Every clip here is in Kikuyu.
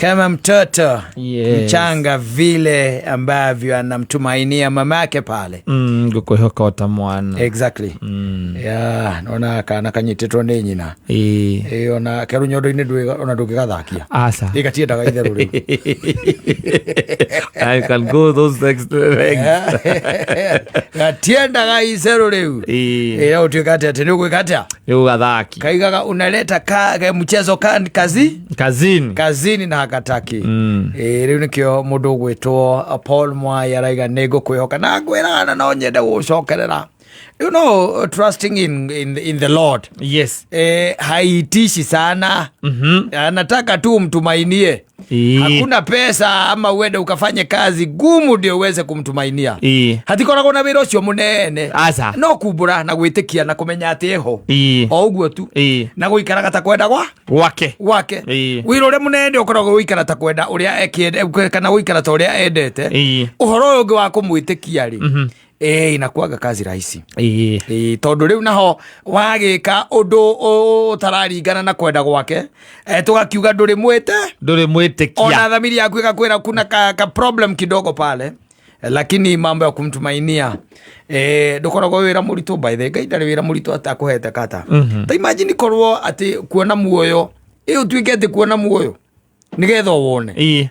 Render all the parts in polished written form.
Kama mtoto mchanga vile ambavyo anamtumainia mamake pale. Ngũkwĩhoka o ta mwana. Exactly. Yeah, nona kana kanyitĩtwo nĩ nyina. Ĩ, ona keru nyondo-inĩ ona ndũngĩgathakia. Aca. Ĩ, gatiendaga itherũ rĩu. I can go those next legs. Gatiendaga icerũ rĩu. Ĩ, no ũtuĩka atĩ atĩ nĩ ũgwĩka atĩa? Nĩ gũgathaki. Kaigaga unaleta mchezo kazi kazini. Kazini na hakataki. Ĩ, rĩu nĩkĩo mũndũ ũgwĩtwo Paul Mwai araiga nĩ ngũkwĩhoka na ngwĩraga na no nyende gũcokerera, trusting in the Lord. Haitishi sana. Anataka tu mtumainie. Hakuna pesa ama uende ukafanye kazi gumu ndio uweze kumtumainia. Hatikoragwo na wĩra ũcio mũnene. Aca. No kumbũra na gwĩtĩkia na kũmenya atĩ eho. O ũguo tu. Na gũikaraga ta kwenda gwa gwake. Gwake. Wĩra ũrĩa mũnene ũkoragwo gũikara ta kwenda ũrĩa ekĩende kana gũikara ta ũrĩa endete. Ũhoro ũyũ ũngĩ wa kũmwĩtĩkia rĩ, inakuaga kazi rahisi. Tondũ rĩu naho wagĩka ũndũ ũtararingana na kwenda gwake, tũgakiuga ndũrĩ mwĩte, ndũrĩ mwĩtĩkia. Ona thamiri yaku ĩgakwĩra kuna ka problem kidogo pale, lakini mambo ya kumtumainia, ndũkoragwo wĩra mũritũ. By the way, Ngai ndarĩ wĩra mũritũ atakũhete kata. Ta imagine korwo atĩ kuona muoyo, ĩ, ũtuĩke atĩ kuona muoyo nĩgetha wone,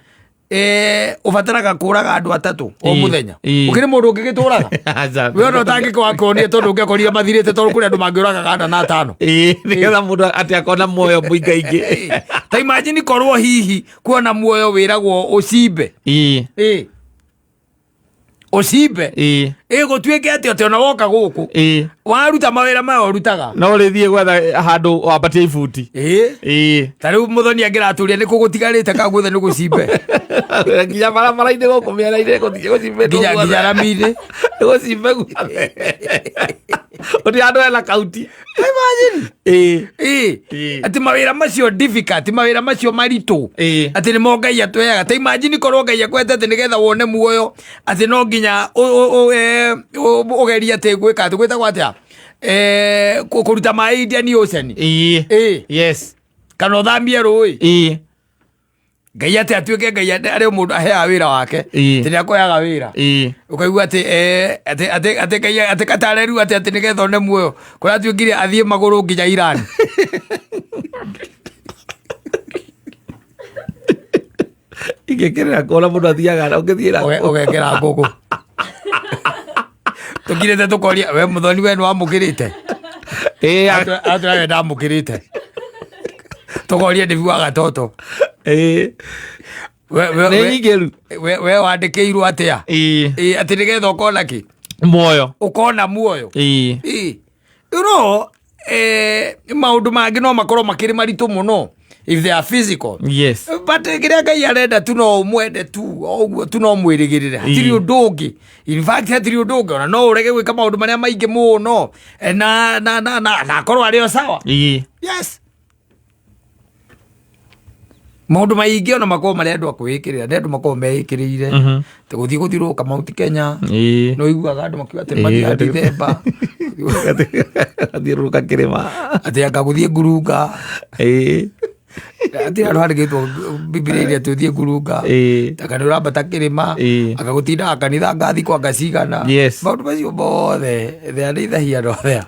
ũbataraga kũraga andũ atatũ o mũthenya. Ũkĩrĩ mũndũ ũngĩgĩtũraga? Aca. We ona ũtangĩkwakonie tondũ ũngĩakorire mathirĩte, tondũ kũrĩ andũ mangĩũragaga ana na atano. Nĩgetha mũndũ atĩ akona muoyo mũingaingĩ. Ta imagine korwo hihi kuona muoyo wĩragwo ũcimbe. Ũcimbe. Ĩ, gũtuĩke atĩ ona woka gũkũ, waruta mawĩra maya ũrutaga, no ũrĩthiĩ gwetha handũ wambatie ibuti. Ta rĩu mũthoni angĩratũria nĩ kũ gũtigarĩte ka guothe nĩ gũcimbe. Nginya barabara-inĩ gũkũ mĩena-inĩ gũthiĩ gũcimbĩtwo nginya guothe. Nginya rami-inĩ. Nĩ gũcimbe guothe, gũtirĩ handũ hena kauti. Imagine. Atĩ mawĩra macio difficult, mawĩra macio maritũ, atĩ nĩmo Ngai atweaga. Ta imagine korwo Ngai akwete atĩ nĩgetha wone muoyo atĩ no nginya ũgerie atĩ gwĩka atĩ gwĩtagwo atĩa, kũruta maĩ Indian Ocean. Kana ũthambie rũĩ. Ngai atĩ atuĩke Ngai arĩ mũndũ aheaga wĩra wake, atĩ nĩ akũheaga wĩra, ũkaigua atĩ atĩ Ngai atĩ katareru atĩ nĩgetha one muoyo kũratuĩkire athiĩ magũrũ nginya Iran. Ingĩkĩrĩra kuona mũndũ athiaga ũngĩthiĩra. Ũgekĩra ngũkũ tũkirĩte tũkoria, we mũthoni, we nĩ wamũkĩrĩte? Atwĩra we ndamũkĩrĩte. Tũkoria ndĩbi wa gatoto. Nĩ nyingĩru. We wandĩkĩirwo atĩa? Atĩ nĩgetha ũkona kĩ? Muoyo. Ũkona muoyo. Maũndũ mangĩ no makorwo makĩrĩ maritũ mũno if they are physical, but kĩrĩa Ngai arenda tu no ũmwende tu, o ũguo tu, no mwĩrĩgĩrĩre, hatirĩ ũndũ ũngĩ. In fact, hatirĩ ũndũ ũngĩ, ona no ũrege gwĩka maũndũ marĩa maingĩ mũno, na akorwo arĩ o sawa. Yes, maũndũ maingĩ ona makorwo marĩa andũ akwĩĩkĩrĩra nĩ andũ makorwo meĩkĩrĩire. Ta gũthiĩ gũthiũrũrũka Mount Kenya, nĩ ũiguaga andũ makiuga atĩ mathiaga Dithemba. Athiũrũrũka kĩrĩma. Atĩ anga gũthiĩ ngurunga. Atĩ handũ handĩkĩtwo Bibilia-inĩ atĩ ũthiĩ ngurunga? Anga nĩ ũrambata kĩrĩma? Anga gũtindaga kanitha ngathi kwa ngacigana? Maũndũ macio mothe, they are neither here nor there.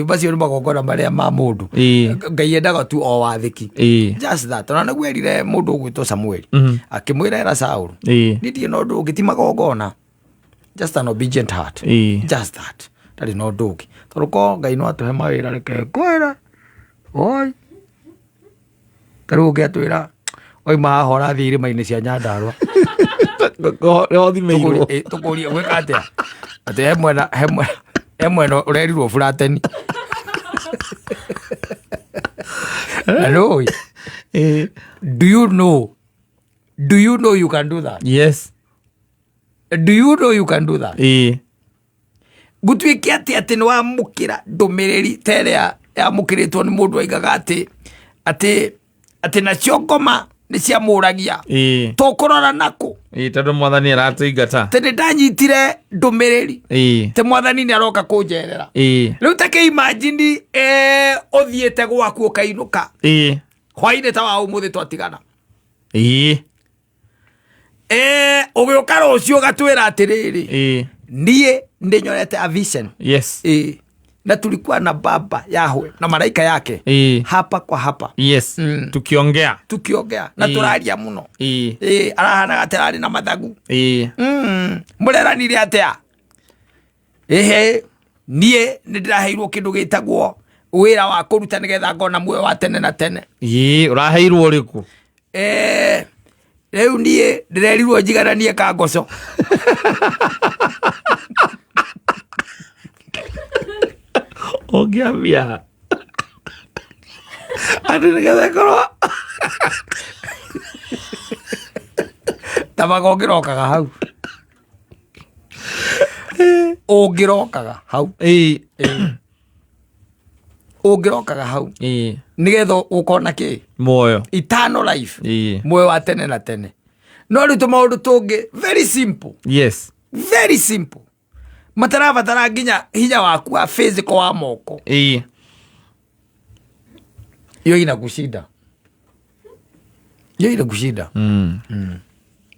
Macio nĩ magongona marĩa ma mũndũ. Ngai endaga tu o wathĩki. Just that. Ona nĩguo erire mũndũ ũgwĩtwo Samueli, akĩmwĩra era Saũlũ, niĩ ndirĩ na ũndũ ũngĩ ti magongona, just an obedient heart. Just that, ndarĩ na ũndũ ũngĩ, tondũ ko Ngai no atũhe mawĩra, reke ngwĩre, oi, ta rĩu ũngĩatwĩra wauma haha ũrathiĩ irĩma-inĩ cia Nyandarũa. Nĩho thimĩirwo. Tũkũrie gwĩka atĩa? Atĩ he mwena ũrerirwo burateni na nũĩ. Do you know you can do that? Yes. Do you know you can do that? Gũtuĩke atĩ nĩ wamũkĩra ndũmĩrĩri ta ĩrĩa yamũkĩrĩtwo nĩ mũndũ aigaga atĩ nacio ngoma nĩ ciamũragia, tũkũrora nakũ? Tondũ mwathani aratũingata. Atĩ nĩ ndanyitire ndũmĩrĩri atĩ mwathani nĩ aroka kũnjerera. Rĩu ta kĩ imagine, ũthiĩte gwaku ũkainũka hwainĩ ta wa ũmũthĩ twatigana. Ĩĩ. Ũgĩũka rũciũ ũgatwĩra atĩrĩrĩ, niĩ ndĩnyorete a vision. Na tulikuwa na baba Yahwe na malaika yake hapa kwa hapa. Tukiongea. Tukiongea na tũraria mũno. Arahanaga atĩ ararĩ na mathagu. Mũreranire atĩa? Ĩhĩ, niĩ nĩ ndĩraheirwo kĩndũ gĩtagwo wĩra wa kũruta nĩgetha ngona muoyo wa tene na tene. Ũraheirwo ũrĩkũ? Rĩu niĩ ndĩrerirwo njigananie ka ngoco. Ũngĩambia atĩ nĩgetha ĩkorwo Tabaga ũngĩrokaga hau. Ũngĩrokaga hau. Ũngĩrokaga hau. Nĩgetha ũkona kĩ? Muoyo. Eternal life. Muoyo wa tene na tene. No rĩu tũmaũndũ tũngĩ very simple. Very simple. Matarabatara nginya hinya waku wa physical wa moko. Hiyo inakushinda. Hiyo inakushinda.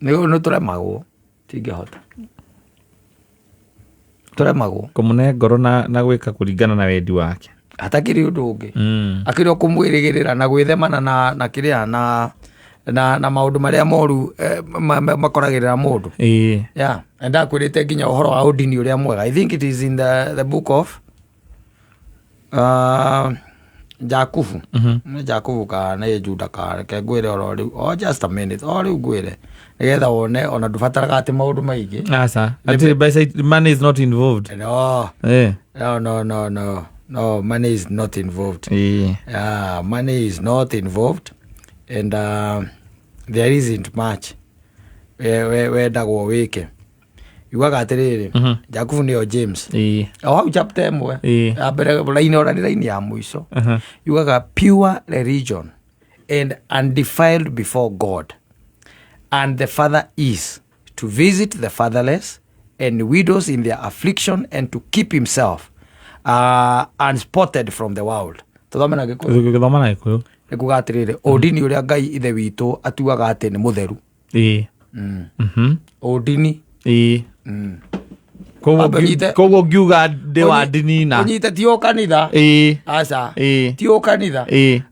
Nĩ tũremagwo. Tingĩhota. Tũremagwo. Kũmũne ngoro na gwĩka kũringana na wendi wake. Hatakĩrĩ ũndũ ũngĩ. Akĩrĩ o kũmwĩrĩgĩrĩra na gwĩthemana na kĩrĩa na maũndũ marĩa moru makoragĩrĩra mũndũ. Yeah. Na ndakwĩrĩte nginya ũhoro wa ũndini ũrĩa mwega. I think it is in the book of Jakubu. Nĩ Jakubu kana nĩ Juda kana reke ngwĩre oro rĩu. Oh, just a minute. O rĩu ngwĩre. Nĩgetha wone ona ndũbataraga atĩ maũndũ maingĩ. Aca. Atĩ mbeca, money is not involved. No. No, no, no, no. No, money is not involved. Yeah, money is not involved. And there isn't much. Wendagwo wĩke. Yugaga atĩrĩrĩ, Jakubu nĩyo James. O hau chapter ĩmwe. Ya mbere line ora nĩ line ya mũico. Yugaga pure religion and undefiled before God and the Father is to visit the fatherless and widows in their affliction and to keep himself unspotted from the world. Tũthome na Gĩkũyũ. Gĩthoma na Gĩkũyũ. Nĩ kuga atĩrĩrĩ, ũndini ũrĩa Ngai ithe witũ atuaga atĩ nĩ mũtheru. Ũndini. Koguo ngiuga ndĩ wa ndini na. Ũnyite ti o kanitha. Aca. Ti o kanitha.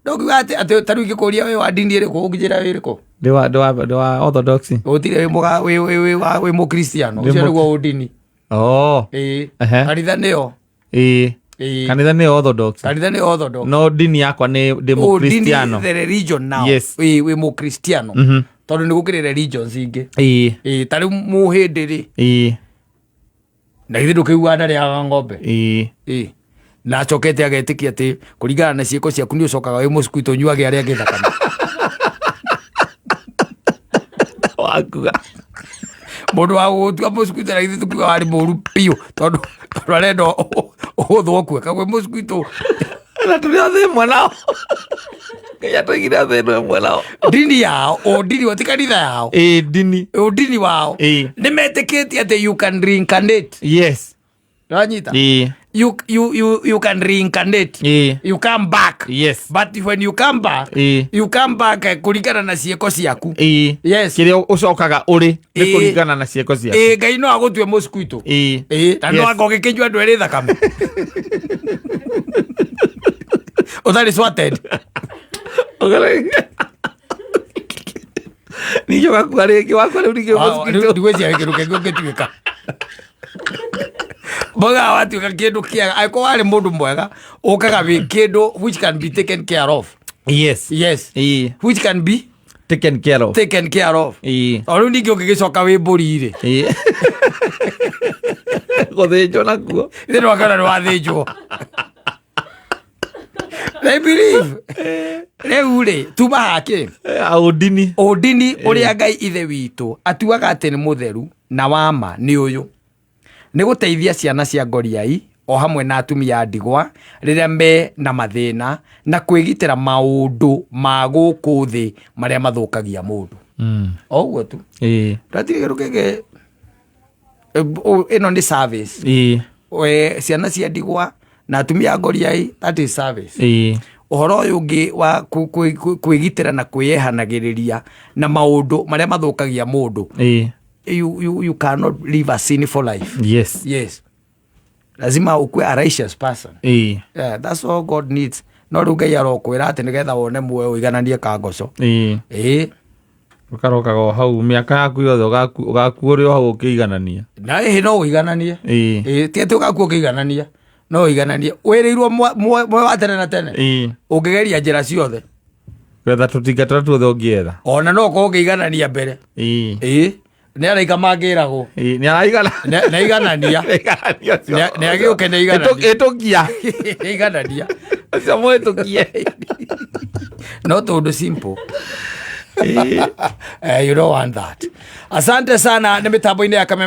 Ndũngiuga atĩ ta rĩu ingĩkũria wĩ wa ndini ĩrĩkũ, ũngĩnjĩra wĩ ĩrĩkũ? Ndĩ wa Orthodox. Gũtirĩ wĩ mũkristiano. Ũcio nĩguo ũndini. Kanitha nĩyo. Kanitha nĩ Orthodox. Kanitha nĩ Orthodox. No ndini yakwa nĩ ndĩ mũkristiano. The religion now. Wĩ mũkristiano. Tondũ nĩ gũkĩrĩ religions ingĩ. Ta rĩu mũhĩndĩ rĩ. Na githĩ ndũkĩiguaga ndarĩaga ng'ombe? Na acokete agetĩkia atĩ kũringana na ciĩko ciaku nĩ ũcokaga wĩ mũcukuitũ ũnyuage arĩa angĩ thakame. Wakuga. Mũndũ wa gũgũtua mũcukuitũ na githĩ tũkiuga warĩ mũru biũ tondũ arenda ũhũthwo kue kagwe mũcukuitũ. Na tũrĩ othe ĩmwe nao. Ngai atũigire othe ĩmwe nao. Ndini yao, ũndini wa ti kanitha yao. Ndini. Ũndini wao. Nĩ metĩkĩtie atĩ you can reincarnate. Nĩwanyita? You can reincarnate. You come back. But when you come back, you come back kũringana na ciĩko ciaku. Yes. Kĩrĩa ũcokaga ũrĩ nĩ kũringana na ciĩko ciaku. Ngai no agũtue mũcukuitũ. Na no anga ũgĩkĩnyua andũ erĩ thakame. Ũtarĩ swatted. Ningĩ ũgakua rĩngĩ, wakua rĩu ningĩ mũcukuitũ. Ndigwĩciria kĩndũ kĩngĩ ũngĩtuĩka. Mboga watuĩka kĩndũ kĩega, angĩkorwo warĩ mũndũ mwega, ũkaga wĩ kĩndũ which can be taken care of. Yes. Which can be Taken care of. Taken care of. O rĩu ningĩ ũngĩgĩcoka wĩ mbũri rĩ. Gũthĩnjwo nakuo. Ithe nĩwakĩona nĩwathĩnjwo. They believe. Rĩu rĩ, tuma hakĩ. Ũndini. Ũndini ũrĩa Ngai ithe witũ atuaga atĩ nĩ mũtheru na wa ma nĩ ũyũ. Nĩ gũteithia ciana cia ngoriai o hamwe na atumia a ndigwa rĩrĩa me na mathĩna na kwĩgitĩra maũndũ ma gũkũ thĩ marĩa mathũkagia mũndũ. O ũguo tu. Ndatirĩ kĩndũ kĩngĩ. Ĩno nĩ service. Ciana cia ndigwa na atumia a ngoriai, that is service. Ũhoro ũyũ ũngĩ wa kwĩgitĩra na kwĩyehanagĩrĩria na maũndũ marĩa mathũkagia mũndũ. You cannot live a sinful life. Yes, lazima ukue a righteous person. Yeah, that's all God needs. No rĩu Ngai arokwĩra atĩ nĩgetha wone muoyo ũigananie kangoco. Ĩĩ. Ũkarokaga o hau mĩaka yaku yothe, ũgakua ũrĩ o hau ũkĩiganania. Na ĩhĩ no ũigananie. Ĩĩ, ti atĩ ũgakua ũkĩiganania, no ũigananie wĩrĩirwo muoyo wa tene na tene. Ũngĩgeria njĩra ciothe Gwetha tũtinga tũrĩa tuothe ũngĩetha. Ona no ũkorwo ũkĩiganania mbere. Ĩĩ, nĩ araika mangĩragwo. Nĩ araigana. Nĩ aiganania. Nĩ agĩũke nĩ aiganania. Ĩtũkia. Nĩ aiganania. Ũcio mũhĩtũkie. No tũndũ simple. You don't want that. Asante sana nĩ mĩtambo-inĩ ya Kameme.